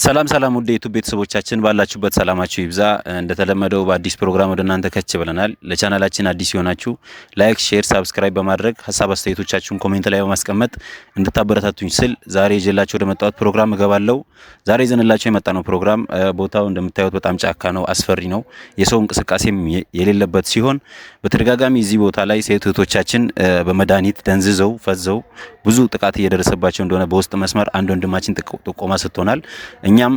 ሰላም ሰላም ውድ የዩቲዩብ ቤተሰቦቻችን፣ ባላችሁበት ሰላማችሁ ይብዛ። እንደተለመደው በአዲስ ፕሮግራም ወደ እናንተ ከች ብለናል። ለቻናላችን አዲስ የሆናችሁ like፣ share፣ subscribe በማድረግ ሀሳብ አስተያየቶቻችሁን comment ላይ በማስቀመጥ እንድታበረታቱኝ ስል ዛሬ ይዤላችሁ ወደ መጣሁት ፕሮግራም እገባለሁ። ዛሬ ይዘንላችሁ የመጣነው ፕሮግራም ቦታው እንደምታዩት በጣም ጫካ ነው፣ አስፈሪ ነው፣ የሰው እንቅስቃሴም የሌለበት ሲሆን በተደጋጋሚ እዚህ ቦታ ላይ ሴት እህቶቻችን በመድኃኒት ደንዝዘው ፈዘው ብዙ ጥቃት እየደረሰባቸው እንደሆነ በውስጥ መስመር አንድ ወንድማችን ጥቆማ ሰጥቶናል። እኛም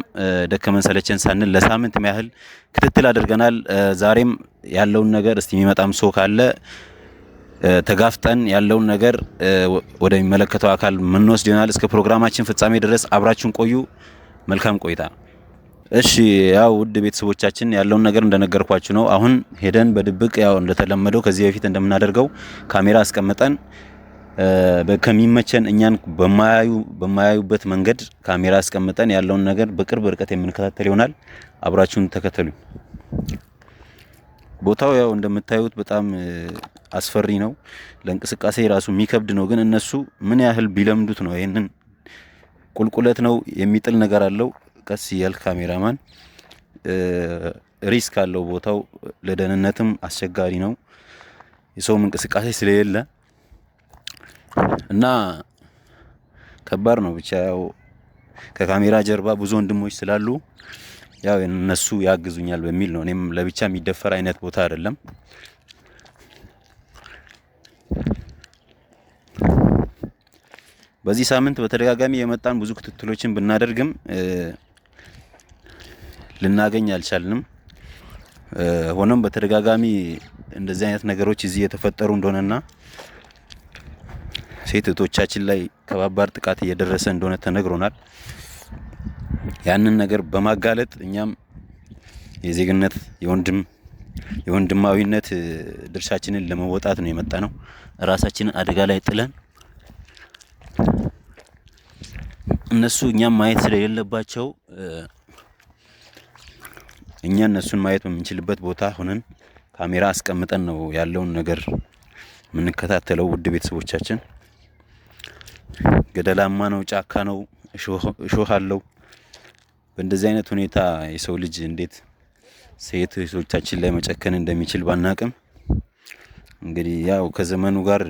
ደከመን ሰለቸን ሳንል ለሳምንት ያህል ክትትል አድርገናል። ዛሬም ያለውን ነገር እስቲ የሚመጣም ሰው ካለ ተጋፍጠን ያለውን ነገር ወደሚመለከተው አካል ምንወስድ ይሆናል። እስከ ፕሮግራማችን ፍጻሜ ድረስ አብራችሁን ቆዩ። መልካም ቆይታ። እሺ፣ ያው ውድ ቤተሰቦቻችን ያለውን ነገር እንደነገርኳችሁ ነው። አሁን ሄደን በድብቅ ያው እንደተለመደው ከዚህ በፊት እንደምናደርገው ካሜራ አስቀምጠን ከሚመቸን እኛን በማያዩበት መንገድ ካሜራ አስቀምጠን ያለውን ነገር በቅርብ ርቀት የምንከታተል ይሆናል። አብራችሁን ተከተሉ። ቦታው ያው እንደምታዩት በጣም አስፈሪ ነው። ለእንቅስቃሴ ራሱ የሚከብድ ነው። ግን እነሱ ምን ያህል ቢለምዱት ነው። ይህንን ቁልቁለት ነው፣ የሚጥል ነገር አለው። ቀስ እያልክ ካሜራማን፣ risk አለው ቦታው፣ ለደህንነትም አስቸጋሪ ነው። የሰውም እንቅስቃሴ ስለሌለ እና ከባድ ነው። ብቻ ያው ከካሜራ ጀርባ ብዙ ወንድሞች ስላሉ ያው እነሱ ያግዙኛል በሚል ነው። እኔም ለብቻ የሚደፈር አይነት ቦታ አይደለም። በዚህ ሳምንት በተደጋጋሚ የመጣን ብዙ ክትትሎችን ብናደርግም ልናገኝ አልቻልንም። ሆኖም በተደጋጋሚ እንደዚህ አይነት ነገሮች እዚህ የተፈጠሩ እንደሆነና ሴት እህቶቻችን ላይ ከባባድ ጥቃት እየደረሰ እንደሆነ ተነግሮናል። ያንን ነገር በማጋለጥ እኛም የዜግነት የወንድማዊነት ድርሻችንን ለመወጣት ነው የመጣነው። ራሳችንን አደጋ ላይ ጥለን እነሱ እኛም ማየት ስለሌለባቸው እኛ እነሱን ማየት በምንችልበት ቦታ ሆነን ካሜራ አስቀምጠን ነው ያለውን ነገር የምንከታተለው። ውድ ቤተሰቦቻችን፣ ገደላማ ነው፣ ጫካ ነው፣ እሾህ አለው። በእንደዚህ አይነት ሁኔታ የሰው ልጅ እንዴት ሴት እህቶቻችን ላይ መጨከን እንደሚችል ባናቅም እንግዲህ ያው ከዘመኑ ጋር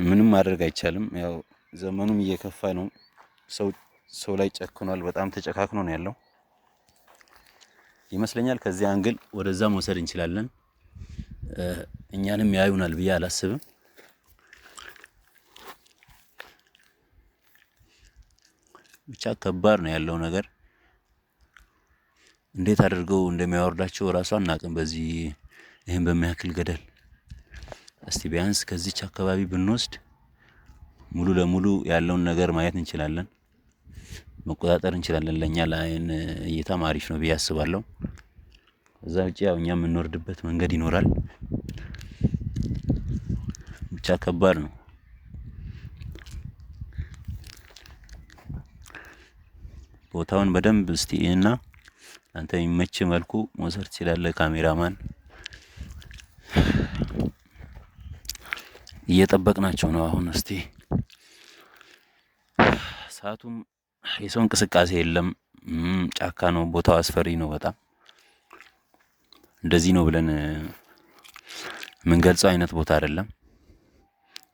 ምንም ማድረግ አይቻልም። ያው ዘመኑም እየከፋ ነው። ሰው ሰው ላይ ጨክኗል። በጣም ተጨካክኖ ነው ያለው ይመስለኛል። ከዚህ angle ወደዛ መውሰድ እንችላለን። እኛንም ያዩናል ብዬ አላስብም። ብቻ ከባድ ነው ያለው ነገር። እንዴት አድርገው እንደሚያወርዳቸው እራሱ አናውቅም። በዚህ ይህን በሚያክል ገደል እስቲ ቢያንስ ከዚች አካባቢ ብንወስድ ሙሉ ለሙሉ ያለውን ነገር ማየት እንችላለን፣ መቆጣጠር እንችላለን። ለእኛ ለአይን እይታም አሪፍ ነው ብዬ አስባለሁ። እዛ ውጭ ያው እኛ የምንወርድበት መንገድ ይኖራል። ብቻ ከባድ ነው። ቦታውን በደንብ እስቲ እና አንተ የሚመች መልኩ መውሰድ ትችላለህ። ካሜራማን፣ እየጠበቅናቸው ነው አሁን። እስቲ ሰዓቱም የሰው እንቅስቃሴ የለም። ጫካ ነው፣ ቦታው አስፈሪ ነው በጣም። እንደዚህ ነው ብለን የምንገልጸው አይነት ቦታ አይደለም።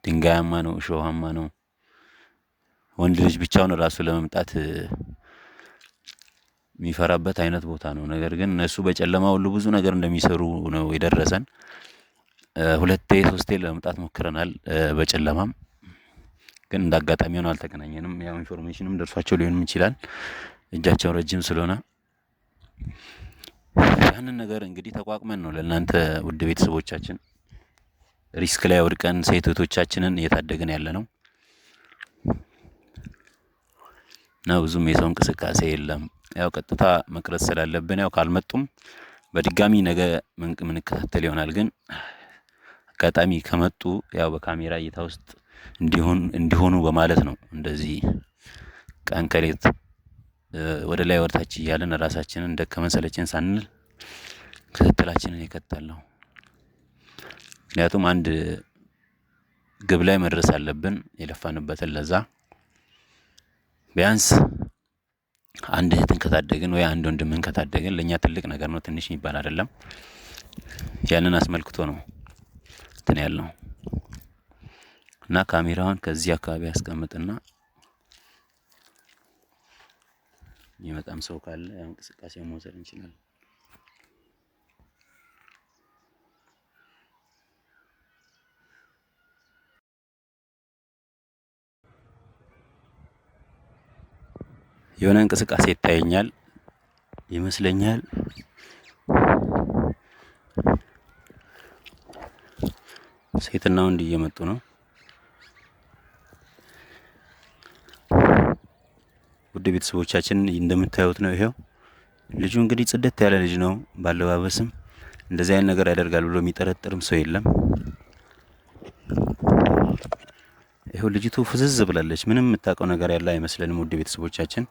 ድንጋያማ ነው፣ እሾሃማ ነው። ወንድ ልጅ ብቻውን ራሱ ለመምጣት የሚፈራበት አይነት ቦታ ነው። ነገር ግን እነሱ በጨለማ ሁሉ ብዙ ነገር እንደሚሰሩ ነው የደረሰን። ሁለቴ ሶስቴ ለመምጣት ሞክረናል በጨለማም፣ ግን እንደ አጋጣሚ ሆኖ አልተገናኘንም። ያው information ም ደርሷቸው ሊሆንም ይችላል፣ እጃቸው ረጅም ስለሆነ። ያንን ነገር እንግዲህ ተቋቁመን ነው ለእናንተ ውድ ቤተሰቦቻችን risk ላይ ወድቀን ሴት እህቶቻችንን እየታደግን ያለ ነው። እና ብዙም የሰው እንቅስቃሴ የለም። ያው ቀጥታ መቅረጽ ስላለብን ያው ካልመጡም በድጋሚ ነገ ምንከታተል ይሆናል። ግን አጋጣሚ ከመጡ ያው በካሜራ እይታ ውስጥ እንዲሆኑ በማለት ነው እንደዚህ ቀን ከሌት ወደ ላይ ወደታች እያለን ራሳችንን ደከመን ሰለቸን ሳንል ክትትላችንን የቀጠልነው። ምክንያቱም አንድ ግብ ላይ መድረስ አለብን፣ የለፋንበትን ለዛ ቢያንስ አንድ እህትን ከታደግን ወይ አንድ ወንድምን ከታደግን ለእኛ ትልቅ ነገር ነው፣ ትንሽ የሚባል አይደለም። ያንን አስመልክቶ ነው እንትን ያልነው እና ካሜራውን ከዚህ አካባቢ ያስቀምጥና የሚመጣም ሰው ካለ እንቅስቃሴ መውሰድ እንችላለን። የሆነ እንቅስቃሴ ይታየኛል ይመስለኛል። ሴትና ወንድ እየመጡ ነው። ውድ ቤተሰቦቻችን እንደምታዩት ነው። ይሄው ልጁ እንግዲህ ጽድት ያለ ልጅ ነው። ባለባበስም እንደዚህ አይነት ነገር ያደርጋል ብሎ የሚጠረጥርም ሰው የለም። ይሄው ልጅቱ ፍዝዝ ብላለች። ምንም የምታውቀው ነገር ያለ አይመስለንም። ውድ ቤተሰቦቻችን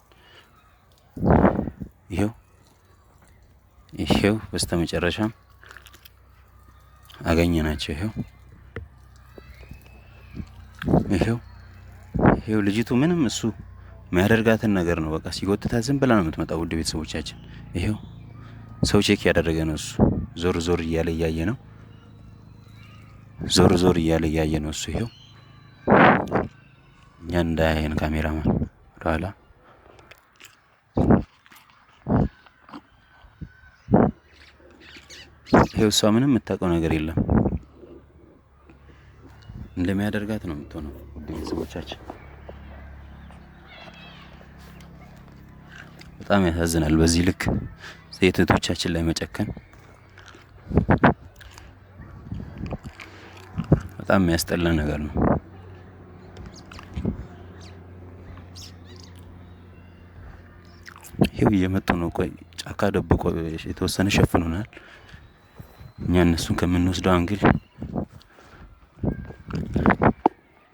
ይሄው ይሄው በስተመጨረሻም አገኘናቸው። ይሄው ይሄው ይሄው ልጅቱ ምንም እሱ የሚያደርጋትን ነገር ነው። በቃ ሲጎትታት ዝም ብላ ነው የምትመጣው። ውድ ቤተሰቦቻችን ይሄው ሰው check ያደረገ ነው እሱ። ዞር ዞር እያለ እያየ ነው። ዞር ዞር እያለ እያየ ነው እሱ። ይሄው እኛን እንዳያየን ካሜራማን ወደኋላ። ይሄው እሷ ምንም የምታውቀው ነገር የለም። እንደሚያደርጋት ነው የምትሆነው። ውድ ቤተሰቦቻችን በጣም ያሳዝናል። በዚህ ልክ ሴት እህቶቻችን ላይ መጨከን በጣም የሚያስጠላ ነገር ነው። ይሄው እየመጡ ነው። ቆይ ጫካ ደብቆ የተወሰነ ሸፍኖናል። እኛ እነሱን ከምንወስደው angle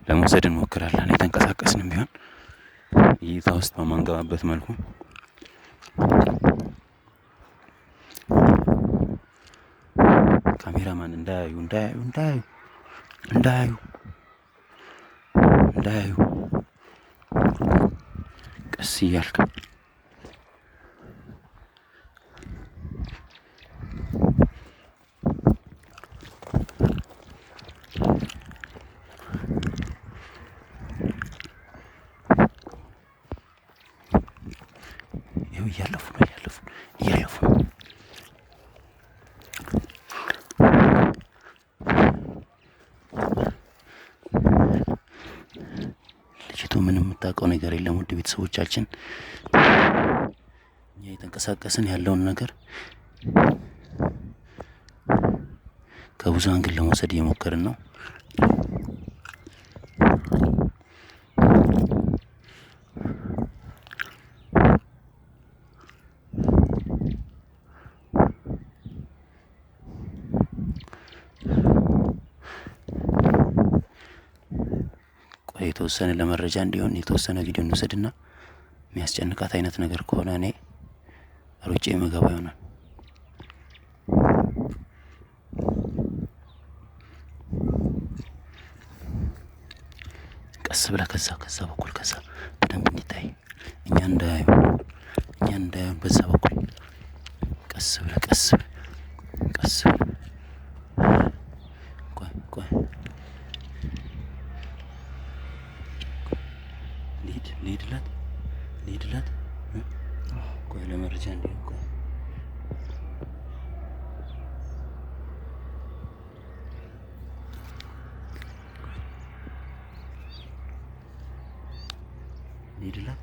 ለመውሰድ እንሞክራለን። የተንቀሳቀስንም ቢሆን እይታ ውስጥ በማንገባበት መልኩ ካሜራማን እንዳያዩ እንዳያዩ እንዳያዩ እንዳያዩ እንዳያዩ ቀስ እያልክ ይኸው እያለፉ ነው እያለፉ እያለፉ ነው። ልጅቱ ምንም የምታውቀው ነገር የለም። ውድ ቤተሰቦቻችን እኛ የተንቀሳቀስን ያለውን ነገር ከብዙ angle ለመውሰድ እየሞከርን ነው። የተወሰነ ለመረጃ እንዲሆን የተወሰነ ቪዲዮ እንውሰድና የሚያስጨንቃት አይነት ነገር ከሆነ እኔ ሩጬ የምገባ ይሆናል። ቀስ ብለህ ከዛ ከዛ በኩል ከዛ በደንብ እንዲታይ እኛ እንዳያዩ እኛ እንዳያዩ በዛ በኩል ቀስ ብለህ ቀስ ብለህ ቀስ ብለህ ቆይ ቆይ ልሂድላት ልሂድላት ቆይ ለመረጃ እንዲሆን ቆይ ልሂድላት።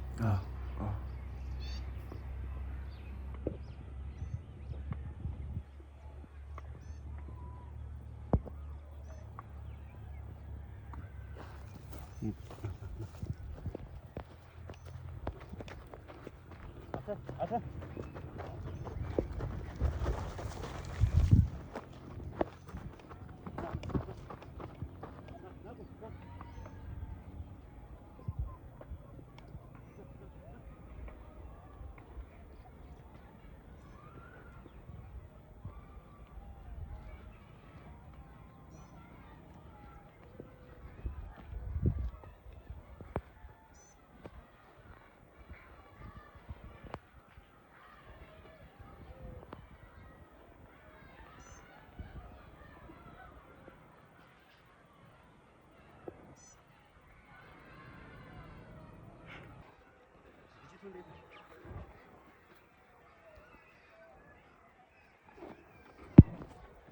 እንዴት ነው?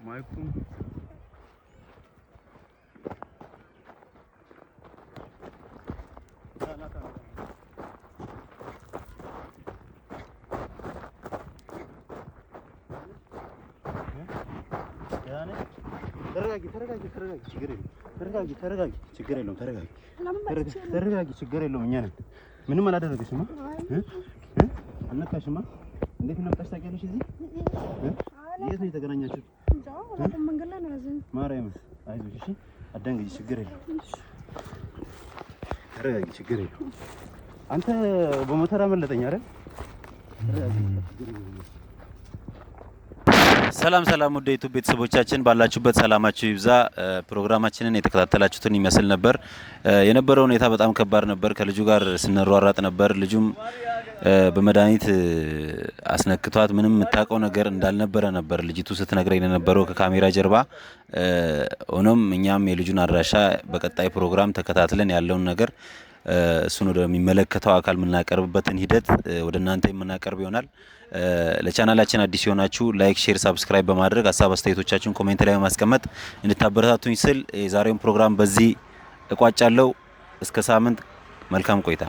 ማይኩን ተረጋጊ፣ ተረጋጊ፣ ተረጋጊ፣ ችግር የለውም። ተረጋጊ፣ ተረጋጊ፣ ችግር የለውም። ተረጋጊ፣ ተረጋጊ፣ ችግር የለውም። እኛ ነን። ምንም አላደረገሽማ። አልነካሽማ። እንዴት እንደመጣሽ ታውቂያለሽ? እዚህ የት ነው የተገናኛችሁት? ማርያም፣ አይዞሽ፣ እሺ፣ አትደንግጪ፣ ችግር የለውም። ተረጋጊ፣ ችግር የለውም። አንተ በሞተር አመለጠኝ አይደል? ተረጋጊ፣ ችግር የለውም። ሰላም ሰላም፣ ውድ የዩቲዩብ ቤተሰቦቻችን ባላችሁበት ሰላማችሁ ይብዛ። ፕሮግራማችንን የተከታተላችሁትን ይመስል ነበር። የነበረው ሁኔታ በጣም ከባድ ነበር። ከልጁ ጋር ስንሯሯጥ ነበር። ልጁም በመድኃኒት አስነክቷት ምንም የምታውቀው ነገር እንዳልነበረ ነበር ልጅቱ ስትነግረኝ የነበረው ከካሜራ ጀርባ። ሆኖም እኛም የልጁን አድራሻ በቀጣይ ፕሮግራም ተከታትለን ያለውን ነገር እሱን ወደሚመለከተው አካል የምናቀርብበትን ሂደት ወደ እናንተ የምናቀርብ ይሆናል። ለቻናላችን አዲስ የሆናችሁ like፣ share፣ subscribe በማድረግ ሀሳብ አስተያየቶቻችሁን comment ላይ በማስቀመጥ እንድታበረታቱኝ ስል የዛሬውን ፕሮግራም በዚህ እቋጫለሁ። እስከ ሳምንት መልካም ቆይታ።